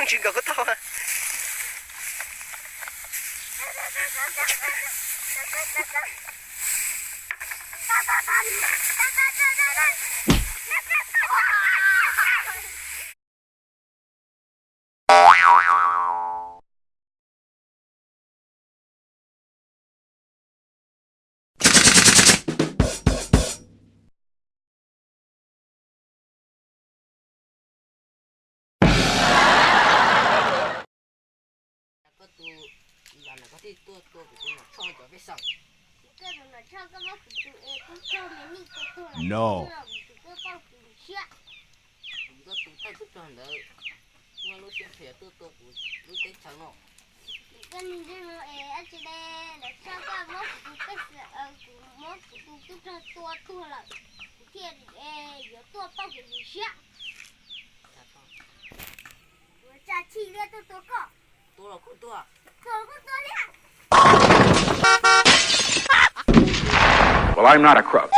Tsis nkaus koj tau. Koj tus, ib vas ntawm koj thiaj tuaj tua kuv tus Nom Tshoj cov pej xeem. Koj tus Nom Tshoj, koj muab kuv tus es kub raug me nij tua tuag lawm, no, kuv tus koj pauj kuv siab. Kuv koj tus thawj tub rog ntawd muaj lub siab phem tuaj tua kuv lub teb chaws no. Koj niag ntsej muag es dab tsi de, Nom Tshoj, koj muab kuv tus pej xeem, kuv muab kuv tus tub rog tua tuag lawm, kuv thiaj yuav tuaj pauj kuv tus siab. Ua tsa chij liab tuaj tua koj. Tua los kuj tua. Tua los kuj tua thiab. Well, I'm not a crook.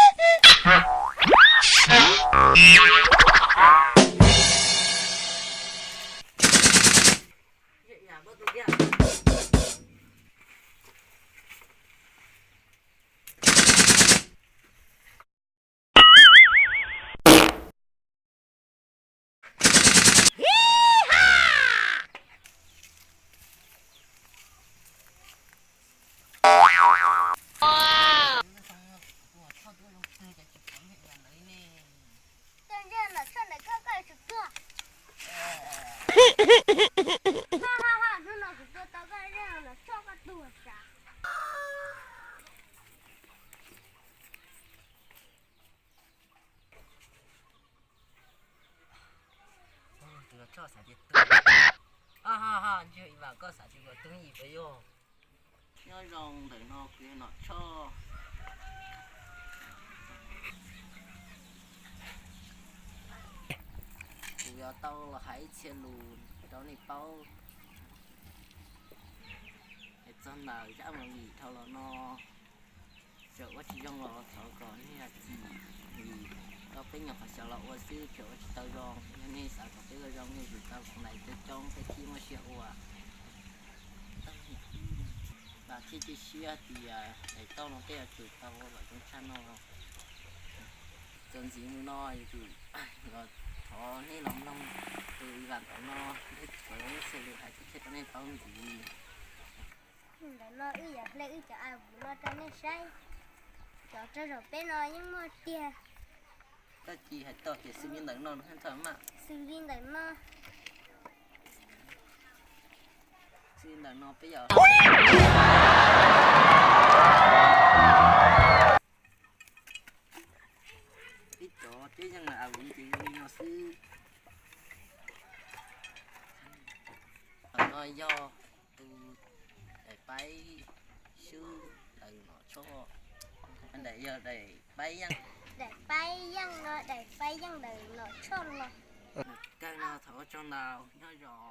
Koj ntsia Nom Tshoj ntawm koj, koj yuav tsum tuag. Ha ha ha, hnub no kuv tua tau koj, Nom Tshoj, koj tuag sav. Tus Nom Tshoj xav tias tuag. Ha ha ha, ntshe ib vas koj xav tias kuv tuag ib puas yog. Nyob zoo, ntawm no kuv yog Nom Tshoj. Kuv yuav tau los hais ib txhia lus rau nej paub. Es txog ntawm zaj movie dhau los no, txawm ua tsis zoo los thov kom nej zam txim, vim tau peb nyuam qhuav xyaum los ua xwb, txawm ua tsis tau zoo. Yog nej xav kom peb ua zoo, nej zam tau comment coob coob, peb thiaj muaj siab ua. Vam thiab cia siab tias daim tauj no peb yuav tsum tau ua kom zoo tshaj no. Txuas ntxiv mus no yuav tsum, yuav thov nej los mloog tus ib vas ntawm no, ib thov lub xya lus hais tib thaj rau nej paub ntxiv. Ntawm no wb yuav hle wb cov av vus no rau nej saib. Cov rau zaum peb no yeej muaj tiag. Koj cia hais tau tias xws li ntawm no no, xws li ntawm no, xws li ntawm no peb yog ib cov tib yeej av vus ces zoo li no xwb. Qhov no yog tus daim paib swb ntawm Nom Tshoj, daim yog daim paib yeej. Daim paib yeej no, daim paib yeej ntawm Nom Tshoj los. Kawg no thov ua tsaug ntau, nyob zoo.